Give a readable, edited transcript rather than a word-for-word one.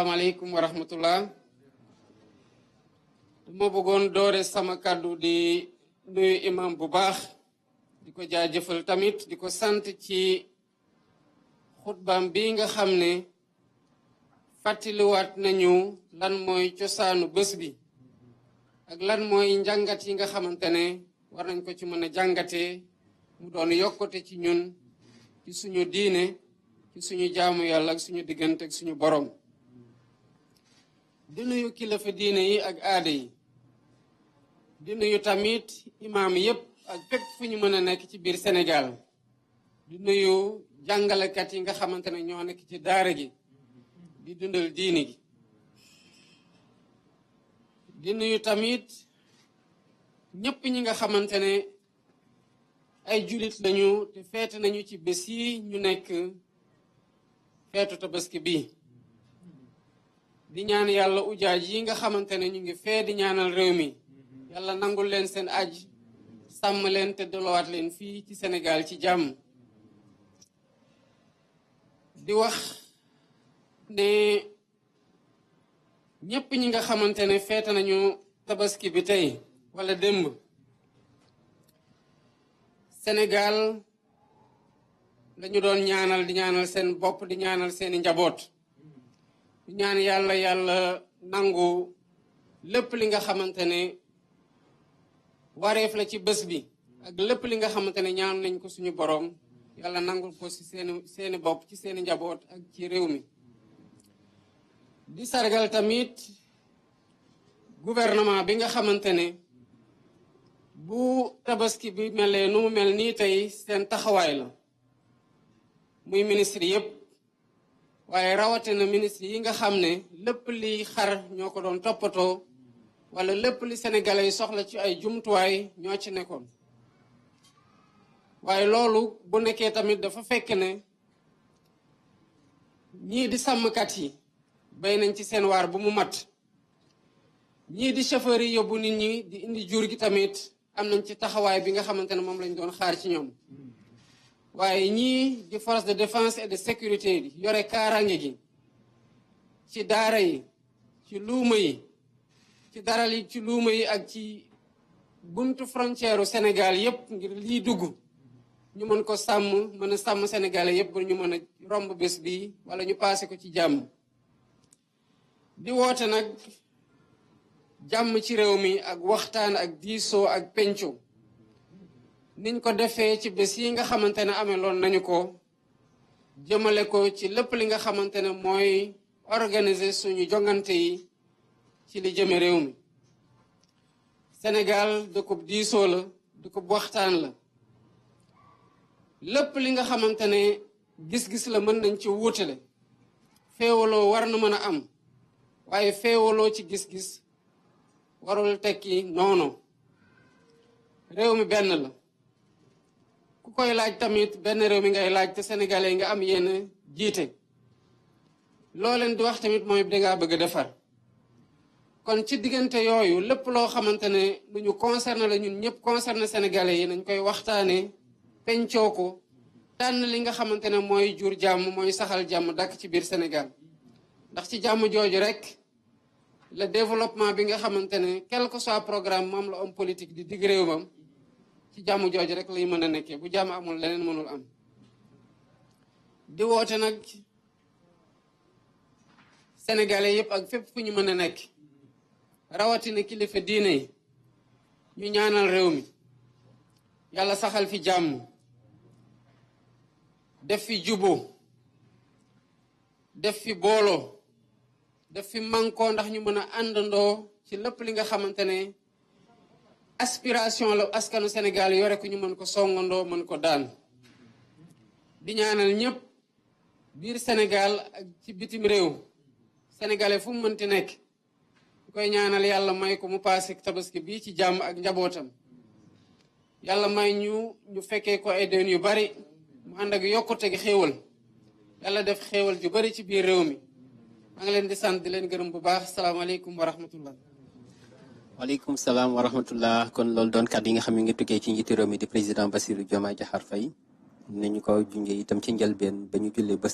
asalaamaaleykum wa rahmatullah. dama bëggoon doore sama kàddu di nuyu imam bu baax di ko jaajëfal tamit di ko sant ci xutbaam bi nga xam ne fàttaliwaat nañu lan mooy cosaanu bés bi ak lan mooy njàngat yi nga xamante ne war nañ ko ci mën a jàngatee mu doon yokkute ci ñun ci suñu diine ci suñu jaamu yàlla ak suñu diggante ak suñu borom. di nuyu kilifa diine yi ak aada yi di nuyu tamit imaam yépp ak fépp fu ñu mën a nekk ci biir Sénégal di nuyu jàngalekat yi nga xamante ne ñoo nekk ci daara gi di dundal diini gi di nuyu tamit ñépp ñi nga xamante ne ay jullit lañu te feete nañu ci bés yi ñu nekk feetu tabaski bi di ñaan yàlla ujaaj yi nga xamante ne ñu ngi fee di ñaanal réew mi yàlla nangul leen seen aj sàmm leen te dolowaat leen fii ci Sénégal ci jàmm. di wax ne ñépp ñi nga xamante ne feete nañu tabaski bi tey wala démb Sénégal lañu doon ñaanal di ñaanal seen bopp di ñaanal seeni njaboot di ñaan yàlla nangu lépp li nga xamante ne wareef la ci bés bi ak lépp li nga xamante ne ñaan nañ ko suñu borom yàlla nangul ko ci seeni bopp ci seeni njaboot ak ci réew mi. di sargal tamit gouvernement bi nga xamante ne bu tabaski bi melee nu mu mel nii tey seen taxawaay la muy ministre yépp waaye rawatina ministre yi nga xam ne lépp li xar ñoo ko doon toppatoo wala lépp li sénégalais yi soxla ci ay jumtuwaay ñoo ci nekkoon. waaye loolu bu nekkee tamit dafa fekk ne ñii di sàmmkat yi bay nañ ci seen waar bu mu mat ñii di chauffeur yi yóbbu nit ñi di indi jur gi tamit am nañ ci taxawaay bi nga xamante ne moom lañ doon xaar ci ñoom. waaye ñii di force de défense et de sécurité yi yore kaaraange gi ci daara yi ci luuma yi ci daral yi ci luuma yi ak ci buntu frontière u Sénégal yépp ngir lii dugg ñu mën ko sàmm mën a sàmm sénégalais yépp ba ñu mën a romb bés bi wala ñu paase ko ci jàmm. di woote nag jàmm ci réew mi ak waxtaan ak diisoo ak penco niñ ko defee ci bés yi nga xamante ne ameloon nañu ko jëmale ko ci lépp li nga xamante ne mooy organiser suñu jongante yi ci li jëme réew mi. Sénégal dëkkub diisoo la dëkkub waxtaan la lépp li nga xamante ne gis-gis la mën nañ ci wuutale féewaloo war na mën a am waaye féewaloo ci gis-gis warul tekki noonu réew mi benn la ku koy laaj tamit benn réew mi ngay laaj te sénégalais nga am yenn jiite loo leen di wax tamit mooy dangaa bëgg a defar. kon ci diggante yooyu lépp loo xamante ne lu ñu concerné la ñun ñëpp concerné sénégalais yi nañ koy waxtaanee pencoo ko tànn li nga xamante ne mooy jur jàmm mooy saxal jàmm dakk ci biir Sénégal ndax ci jàmm jooju rek le développement bi nga xamante ne quel que soit programme moom la homme politique di digg réewam ci jàmm jooju rek lay mën a nekkee bu jàmm amul leneen mënul am. di woote nag sénégalais yëpp ak fépp fu ñu mën a nekk rawatina kilifa diine yi ñu ñaanal réew mi yàlla saxal fi jàmm def fi jubo def fi booloo def fi mànkoo ndax ñu mën a àndandoo ci lépp li nga xamante ne aspiration la askanu Sénégal yore ko ñu mën ko songandoo mën ko daan. di ñaanal ñëpp biir Sénégal ak ci bitim réew sénégalais fu mu mënti nekk koy ñaanal yàlla may ko mu paase tabaski bii ci jàmm ak njabootam yàlla may ñu fekkee ko ay déwén yu bari mu ànd ak yokkute gi xéewal yàlla def xéewal ju bari ci biir réew mi maa ngi leen di sant di leen gërëm bu baax salaamaaleykum wa rahmatullah. waaleykum salaam wa rahmatullah. kon loolu doon kàddu yi nga xam ne nga tukkee ci njiitu réew mi di président Bassirou Diomaye Diakhar Faye nañu ko junjee itam ci njëlbeen ba ñu jullee bés